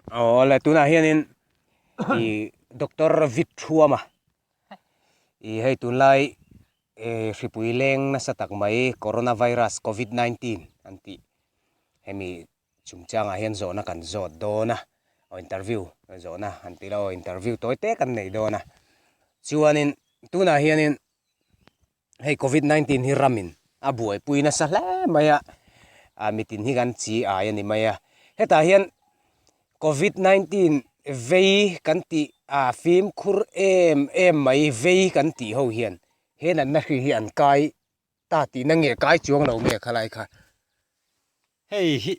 Awle tunah hianin ih doctor Vit Thuama ih hei tunlai eh hripui leng nasa tak mai corona virus covid 19 an tih hemi chungchangah hian zawhna kan zawt dawn a aw interview zawhna an tih loh interview tawi te kan nei dawn a chuanin tunah hianin hei covid 19 hi ramin a buaipui nasa hle mai a ah mitin hi kan chi ai a ni mai a hetah hian covid 19 vei kan tih ah fimkhur em em mai vei kan tih ho hian he natna hri hi an kai ta tihna nge kai chuang lo nge khalai kha. Hei hi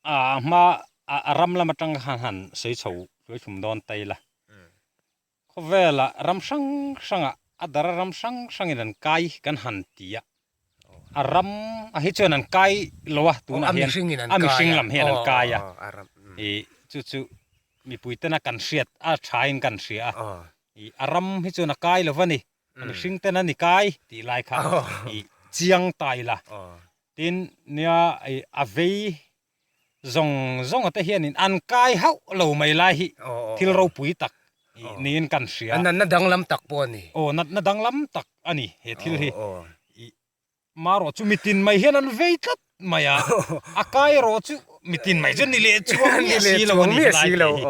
a hma a ram lam atang khan han sawi chho hluai thlum dawn ta ila. Khawvela ram hrang hrangah a dara ram hrang hrangin an kai kan han ti a, a ram a hi chuan an kai lo a tunah hian a mihring lam hian an kai a, ih chu chu mipui tena kan hriat a thain kan hria a, ih a ram hi chuan a kai lo va ni, a mihring tena ni kai tih lai kha ih chiang ta ila, tin nia ih a vei zawng zawng te hianin an kai hauh lo mai lai hi thil ropui tak niin kan hria. Natna danglam tak pawh a ni. Aw, natna danglam tak a ni he thil hi. Marawh chu mitin mai hian an vei tlat mai a, a kai erawh chu mitin mai chu ni leh chuang miah si lo a ni helai te hi.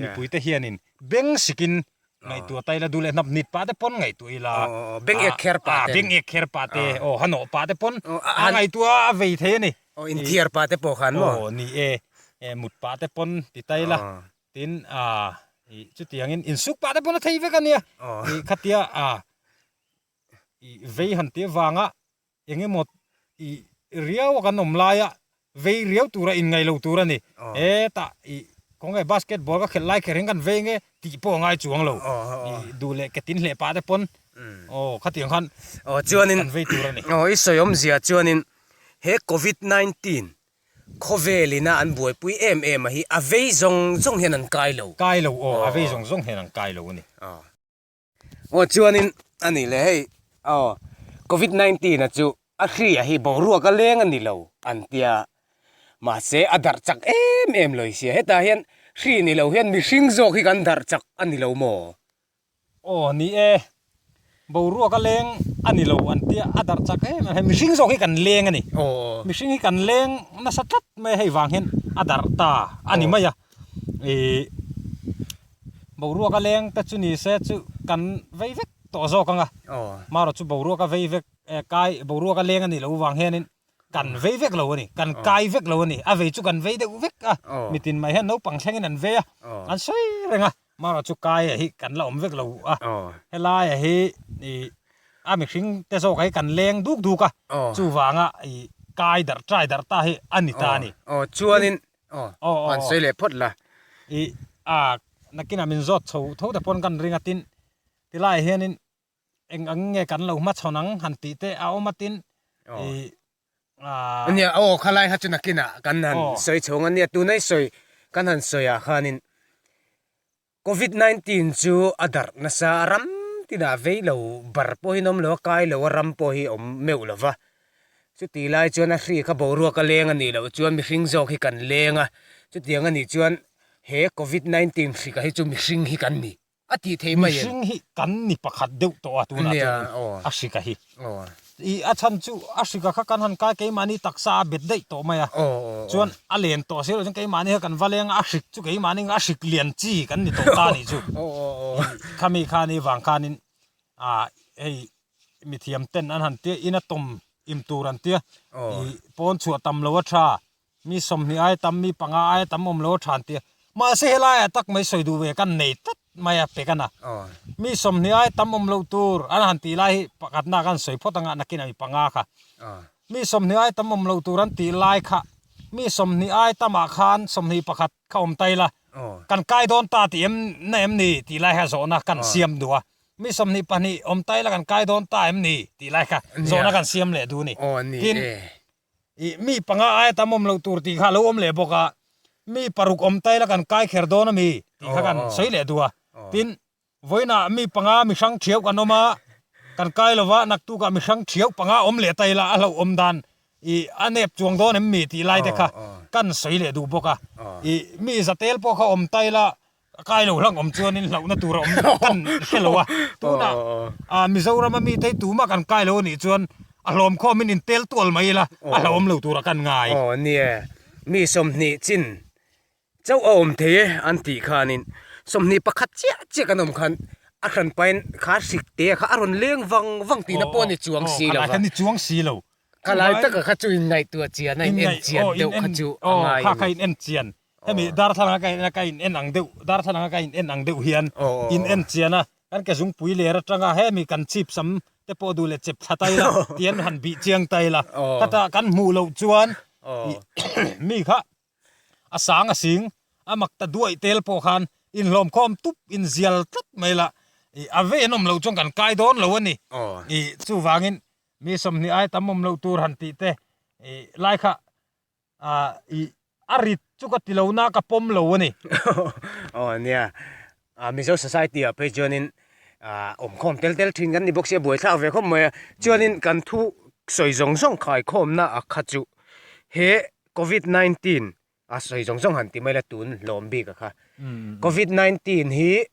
Mipui te hianin beng sikin Ngaihtuah ta ila duh leh hnap nit pah te pawn ngaihtuah ila. Beng ek kher pah te. Beng ek kher pah te aw hanawh pah te pawn a ngaihtuah a vei thei a ni. Aw inthiar pah te pawh khan maw. Aw ni e, mut pah te pawn ti ta ila tin ih chutiangin insuk pah te pawn a thei vek a nia. Ih khatia ih vei han tih avanga eng emaw ih riau a kan awm laia vei riau tura inngaih lo tur a ni. Hetah ih khawnge basketball ka khelh lai kher hian kan vei nge tih pawh a ngai chuang lo. Ih duh leh ke tin hleh pah te pawn aw khatiang khan kan vei tur a ni. Aw i sawi awmzia chuanin he covid 19 khawvel ina an buaipui em em a hi a vei zawng zawng hian an kai lo. Kai lo aw a vei zawng zawng hian an kai lo a ni. Aw chuanin a ni le hei aw covid 19 a chu a hria hi boruak a leng a ni lo an tia mahse a darh chak em em lo sia hetah hian hri ni lo hian mihring zawk hi kan darh chak a ni lo maw? Aw ni e boruak a leng a ni lo an tia a darh chak em em hei mihring zawk hi kan leng a ni mihring hi kan leng nasa tlat mai a hei vang hian a darh ta a ni mai a ih. Boruak a leng te chu ni se chu kan vei vek tawh zawk ang a, marawh chu boruak a vei vek kai boruak a leng a nih loh vang hianin kan vei vek lo a ni, kan kai vek lo a ni, a vei chu kan vei deuh vek a, mitin mai hian naupang thlengin an vei a, an sawi reng a, marawh chu kai ah hi kan la awm vek lo a, helai ah hi ih a mihring te zawk ah hi kan leng duk duk a, chuvanga ih kai darh trai darh ta hi a ni ta a ni. Aw chuanin Aw, an sawi leh phawt la. I a nakinah min zawt chho tho te pawn kan ring a tin tilaiah hianin eng ang nge kan lo hmachhawn ang han tih te a awm a tin i a. Nia aw khalai kha chu nakinah kan han sawi chho ang a nia tuna i sawi kan han sawi ah khanin Covid 19 chu a darh nasa a, ram tinah vei lo bar pawh hi an awm lo a, kai lo a ram pawh hi awm meuh lo va. Chutih lai chuan a hri kha boruak a leng a nih loh chuan mihring zawk hi kan leng a, chutiang a nih chuan he Covid 19 hri ka hi chu mihring hi kan ni a tih theih mai em? Mihring hi kan ni pakhat deuh tawh a tunah chuan a hri ka hi. I a chhan chu a hrika kha kan han kai keimahni taksa a bet daih tawh mai a, chuan a len tawh si loh chuan keimahni kha kan va leng a, a hrik chu keimahni a hrik lian chi kan ni tawh ta a nih chu. I khami khani vang khanin ah hei mithiam ten an han tia in a tawm im tur an tia i pawn chhuah tam lo a tha Mi 20 aia tam, mi panga aia tam awm lo a than tia. Mahse helaiah tak mai sawi duh ve kan nei tlat mai a pek a na. Mi 20 aia tam awm loh tur an han tih lai hi pakhatna kan sawi phawt anga nakin a mi panga kha. Mi 20 aia tam awm loh tur an tih lai kha mi 20 aia tamah khan 21 kha awm ta ila kan kai dawn ta tih em na em ni tih lai kha zawhna kan siam duh a. Mi 22 awm ta ila kan kai dawn ta em ni tih lai kha zawhna kan siam leh duh a ni. Tin. Ih, mi panga aia tam awm loh tur tih kha a lo awm leh bawk a, mi paruk awm ta ila kan kai kher dawn a mi tih kha kan sawi leh duh a. Tin, vawiinah mi panga mi hrang thiau kan awm a, kan kai lo va, naktukah mi hrang thiau panga awm leh ta ila a hlauhawm dan I a nep chuang dawn em mi tih lai te kha kan sawi leh duh bawk a. I mi zatel pawh kha awm ta ila kai lo hlak awm chuanin hlauhna tur a awm kan hre lo a. Tunah ah Mizoram a mite hi tumah kan kai lo anih chuan a hlawm khawmin intel tual mai ila a hlauhawm lo tura kan ngai. Aw nia, mi 20 chin Chauh a awm thei e an tih khanin 21 chiah chiah kan awm khan a hran pahin kha hrik te kha a rawn leng vang vang tihna pawh a ni chuang si lo va. Khalai kha ni chuang si lo. Khalai taka kha chu inngaihtuah chian a in en chian deuh kha chu a ngai a ni. Kha kha in en chian. Hemi darthlalang a ka in en a ka in en ang deuh darthlalang a ka in en ang deuh hian in en chian a kan ke zungpui ler atanga hemi kan chip sam te pawh duh leh chep thla ta ila tian han bih chiang ta ila. Khata kan hmuh loh chuan mi kha A sang a sing, a mak ta duaih tel pawh khan inhlawmkhawm tup inzial tlat mai la, ih a vei an awm loh chuan kan kai dawn lo a ni. Ih chuvangin mi 20 ai tam awm loh tur han tih te ih lai kha ah ih a rit chu ka ti lo na ka pawm lo a ni. Aw nia, Mizo society ah phei chuanin ah awmkhawm tel tel thin kan ni bawk sia buaithlak ve khawp mai a, chuanin kan thu sawi zawng zawng khaikhawmna a kha chu he Covid 19 a sawi zawng zawng han ti mai la tun hlawm bik a kha. Covid 19 hi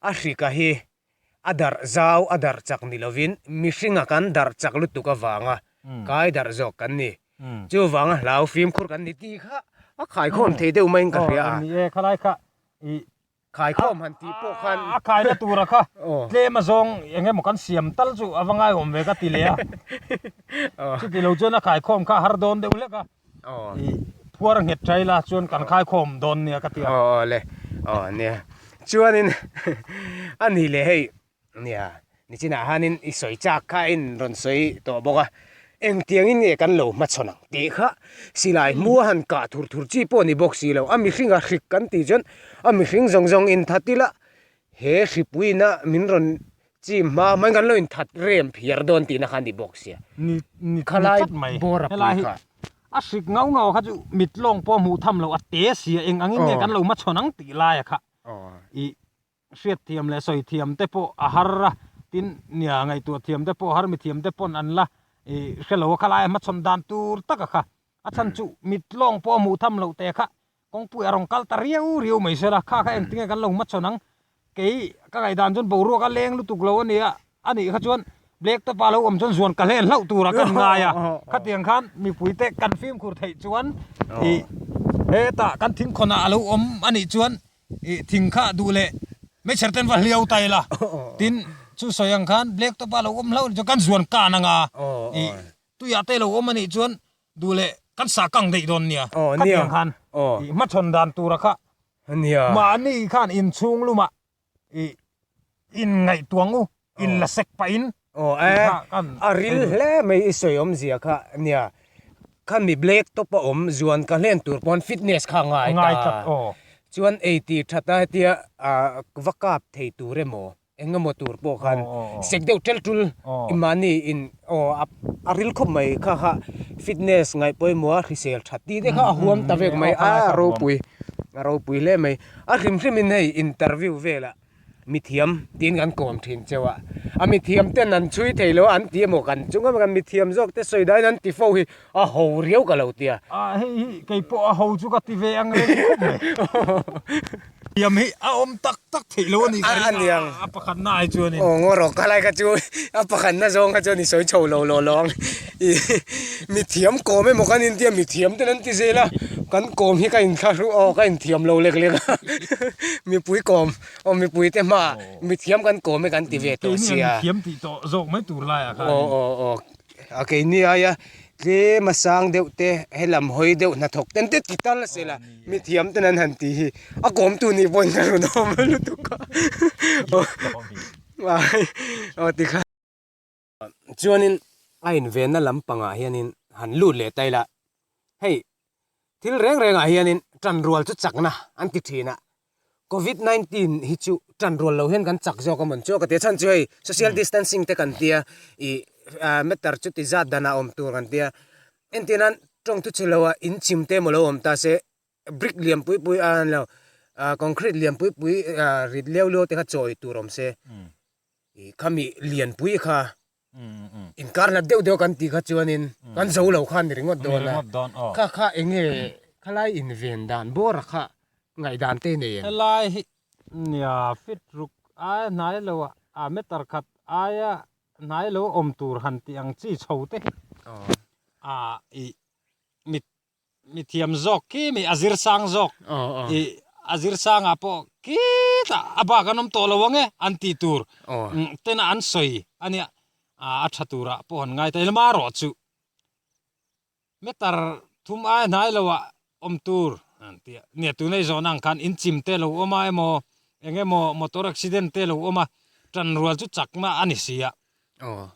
a hrika hi a darh zau a darh chak ni lovin mihringa kan darh chak lutuk avanga kai darh zawk kan ni. Chuvanga hlau fimkhur kan ni tih kha a khaikhawm thei deuh maiin ka hria a. Ni e khalai kha i Khaikhawm han tih pawh khan a khaina tura kha tlem a zawng eng emaw kan siam tal chu a va ngaiawm ve ka ti leh a, chuti lo chuan a khaikhawm kha a har dawn deuh hlek a, i phuar nghet tha ila chuan kan khaikhawm dawn nia ka ti a. Aw le, aw nia, chuanin a ni leh hei Nia, nichinah hanin i sawi chak kha in rawn sawi tawh bawk a, engtiangin nge kan lo hmachhawn ang tih kha silai hmua han kah thur thur chi pawh ni bawk si lo, a mihring a hrik kan tih chuan a mihring zawng zawng inthat ila he hripuiina min rawn chim hma hmain kan lo inthat rem phiar dawn tihna kha a ni bawk sia. Ni ni tlat mai, helai hi a hrik ngau ngau kha chu mit lawng pawh hmuh tham loh a te sia eng angin nge kan lo hmachhawn ang tih laia kha i Hriat thiam leh sawi thiam te pawh a har a, tin nia ngaihtuah thiam te pawh a har, mi thiam te pawn an la i hre lo a, khalai a hmachhawn dan tur tak a kha. A chhan chu mit lawng pawh a hmuh tham loh te kha kawngpui a rawn kal ta riau riau mai sela, kha kha engtinge kan lo hmachhawn ang, kei ka ngaihdan chuan boruak a leng lutuk lo a nia, a nih kha chuan black top ah lo awm chuan zuan ka hlen hlauh tur ah kan ngai a, khatiang khan mipui te kan fimkhur theih chuan i hetah kan thingkhawn ah a lo awm a nih chuan Ih thing kha duh leh meichher ten va hliau ta ila tin chu sawi ang khan black top ah lo awm hlauh chuan kan zuan kan anga ih tuiah te lo awm anih chuan duh leh kan sah kang daih dawn nia khatiang khan ih hmachhawn dan tura kha mahni khan inchhung lumah ih inngaihtuang u in la sek pah in Aw e, a ril hle mai i sawi awmzia kha nia, khami black top a awm zuan ka hlen tur pawn fitness kha a ngai ta, chuan ei tih that a hetia va kap thei tur emaw eng emaw tur pawh khan sek deuh tel tul i mahni in aw a ril khawp mai kha kha fitness ngaih pawimawh a hrisel that tih te kha a huam ta vek mai a ropui a ropui hle mai a hrim hrim in hei interview velah. Mithiam tiin kan kawm thin cheu a, a mithiam ten an chhui thei lo a an ti emaw kan chung emaw kan mithiam zawk te sawi dahin an ti fo hi a ho riau ka lo ti a. A hei hi kei pawh a ho chu ka ti ve ang reng khawp mai. Thiam hi a awm tak tak theih lo a nih ka ring a, a pakhatna ai chuanin. Aw ngaw rawh ka lai kha chu a pakhatna zawng kha chuan i sawi chho lo lo lo ang. Mithiam kawm emaw kan intia mithiam ten an ti zel a, kan kawm hi ka inthlahru aw ka inthiam lo lek lek a, mipui kawm aw mipui te hmaah mithiam kan kawm e kan ti ve tawh sia. Keini mithiam tih tawh zawk mai tur laiah khan. Aw aw aw a keini aia tlem a sang deuh te helam hawi deuh hnathawk ten te ti tal a sela mithiam ten an han ti hi a kawmtu nih pawhin ka rawn awm lutuk a aw tikhan. Chuanin a invenna lampangah hianin han lut leh ta ila, hei thil reng rengah hianin tanrual chu chakna an ti thin a, Covid 19 hi chu tanrual lo hian kan chak zawk a mawn chu a ka ti a, chhan chu hei social distancing te kan tia ih meter chu ti zat danah awm tur kan tia, entir nan tawng thu chhe loah inchim te emaw lo awm ta se brick lian pui pui a lo concrete lian pui pui rit leu leu te kha chawi tur awm se. Ih khami lianpui kha. Inkar hlat deuh deuh kan tih kha chuanin kan zo lo kha a ni ringawt dawn a, kha kha eng nge khalai inven dan bawra kha ngaihdan te nei em? Helai hi nia fit ruk aia hnai lo a, a meter khat aia hnai lo awm tur han tih ang chi chho te hi a ih mit Mithiam zawk khi mi a zir sang zawk i a zir sangah pawh khitah a bak an awm tawh lo ang e an tih tur tena an sawi a nia a tha turah pawh han ngai ta ila marawh chu meter thum ai hnai loah awm tur an ti a nia tuna i zawhna ang khan in chim te lo awm a emaw eng emaw motor accident te lo awm a tanrual chu chakna a ni si a.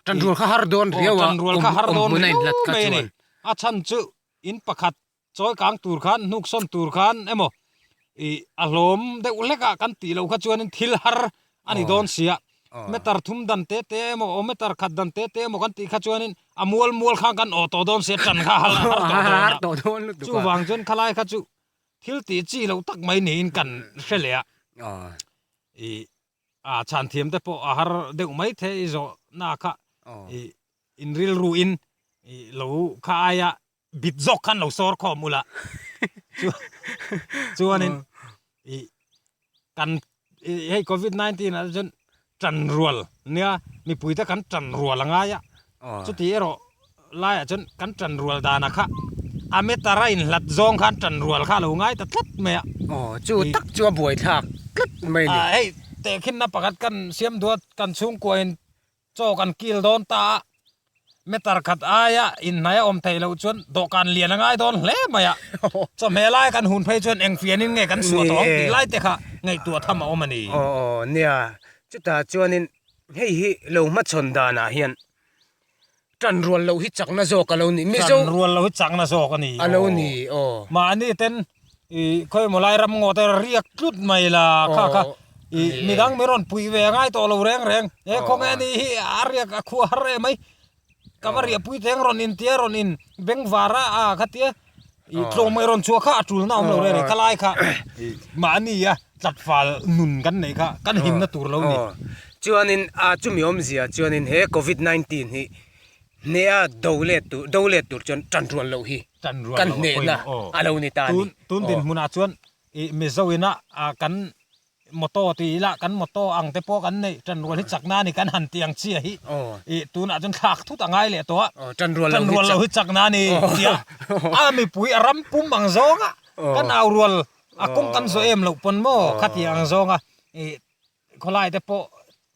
Tanrual kha har dawn riau a tanrual kha har dawn riau mai a ni. A chhan chu in pakhat chawi kang tur khan hnuk sawn tur khan emaw ih a hlawm deuh hlek a kan tih loh kha chuanin thil har a ni dawn si a. Meter thum dan te te emaw aw meter khat dan te te emaw kan tih kha chuanin a mual mual khan kan aw tawh dawn si a tan kha a har tawh dawn a. Chuvang chuan khalai kha chu thil tih chi loh tak mai niin kan hre leh a. Ih a chhan thiam te pawh a har deuh mai thei i zawh na kha i in rilru in i lo kha aia bit zawk khan lo sawr khawm ula chuanin i kan hei covid 19 ah chuan tan rual nia mipui te kan tan rual a ngai a chuti erawh laiah chuan kan tan rual dana kha a meter a inhlat zawng khan tan rual kha a lo ngai ta tlat mai a. Aw chu tak chu a buai thlak tlat mai a ni. Hei tehkhinna pakhat kan siam duat kan chhungkuain chaw kan kil dawn ta a, meter khat aia inhnai a awm theih loh chuan dawhkan lian a ngai dawn hle mai a. Chawhmeh lai kan hun phei chuan eng fianin nge kan suah tawh ang tih lai te kha ngaihtuah tham a awm a ni. Aw aw nia chutah chuanin hei hi lo hmachhawn danah hian Tan rual loh hi chakna zawk a lo ni. Mizo. Tan rual loh hi chakna zawk a ni. A lo ni aw. Mahni ten i khawimaw lai ram ngaw te riak tlut mai la kha kha i midang mi rawn pui ve a ngai tawh lo reng reng. He khawnge a ni hi a riak a khuah har em mai. Ka va riah pui teng rawn in tia rawn in bengvar a a khatia i tlawm mai rawn chhuah kha a tulna a awm lo reng reng. Khalai kha mahni a tlatfal nun kan neih kha kan himna tur lo ni. Chuanin a chumi awmzia chuanin he covid 19 hi hneha do let tur do let tur chuan tan rual loh hi kan hnehna a lo ni ta a ni. Tun dinhmunah chuan i Mizo ina kan Moto ti ila kan moto ang te pawh kan neih tanrual hi chakna a ni kan han ti ang chiah hi ih tunah chuan thlak thut a ngai leh tawh a tanrual lo hi chakna a ni tia a mipui a ram pum ang zawng a kan au rual a kawng kan zawh em loh pawn maw khatiang ang zawng a ih khawlai te pawh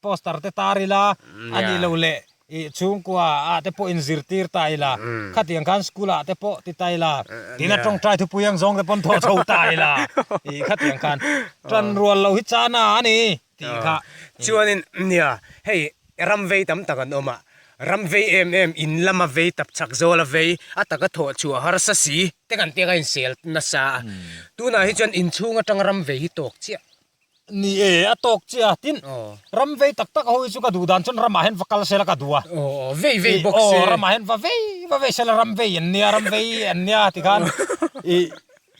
Poster te tar ila, a nih loh leh i chhungkua ah te pawh inzirtir ta ila, khatiang khan school ah te pawh ti ta ila, tina tawngtai thupui ang zawng te pawn thawh chho ta ila, i khatiang khan tan rual lo hi chana a ni tih kha. Chuanin nia, hei ram vei tam tak an awm a, ram vei em em in lama vei tap chak zawl a vei, a taka thawh chhuah harsa si te kan tih ang a insel nasa a, tunah hi chuan inchhung atang ram vei hi tawk chiah. Ni e, a tawk chiah a, tin, ram vei tak tak ho hi chu ka duh dan chuan ramah hian va kal sela ka duh a. Aw, vei vei bawk se. Aw, ramah hian va vei va vei sela ram vei an nia, ram vei an nia tikhan i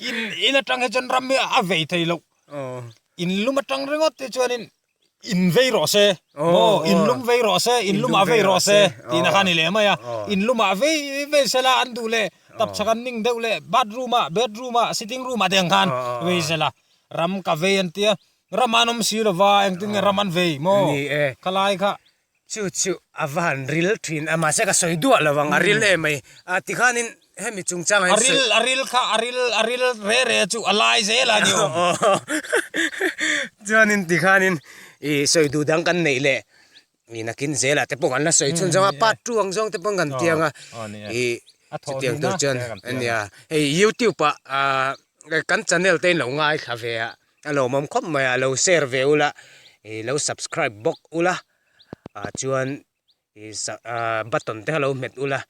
in in atang hi chuan ram hi a vei thei loh. In lum atang ringawt te chuanin in vei rawh se, maw in lum vei rawh se, in lumah vei rawh se tihna kha a ni leh mai a. In lumah vei vei sela an duh leh tapchhak an ning deuh leh bathroom ah, bedroom ah, sitting room ah te ang khan vei sela. Ram ka vei an tia, ram an awm si lova engtin nge ram an vei maw? Ni e. Khalai kha. Chu chu a va han ril thin a, mahse ka sawi duah lo ang, a ril em mai. A tikhanin hemi chungchangah hian sawi. A ril, a ril kha, a ril, a ril re re chu a lai zel a ni awm. Chuanin tikhanin i sawi duh dang kan neih leh i nakin zelah te pawh kan la sawi chhun zawng a, part two ang zawng te pawh kan ti ang a, i chutiang tur chuan a nia. Hei youtube ah kan channel te in lo ngaithla ve a, a lawmawm khawp mai a, lo share ve ula, i lo subscribe bawk ula, ah chuan i button te kha lo hmet ula,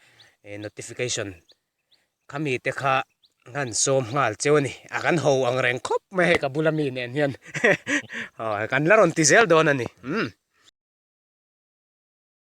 i notification Khami te kha han sawm nghal cheu a ni, a kan ho ang reng khawp mai hei ka bula mi nen hian kan la rawn ti zel dawn a ni.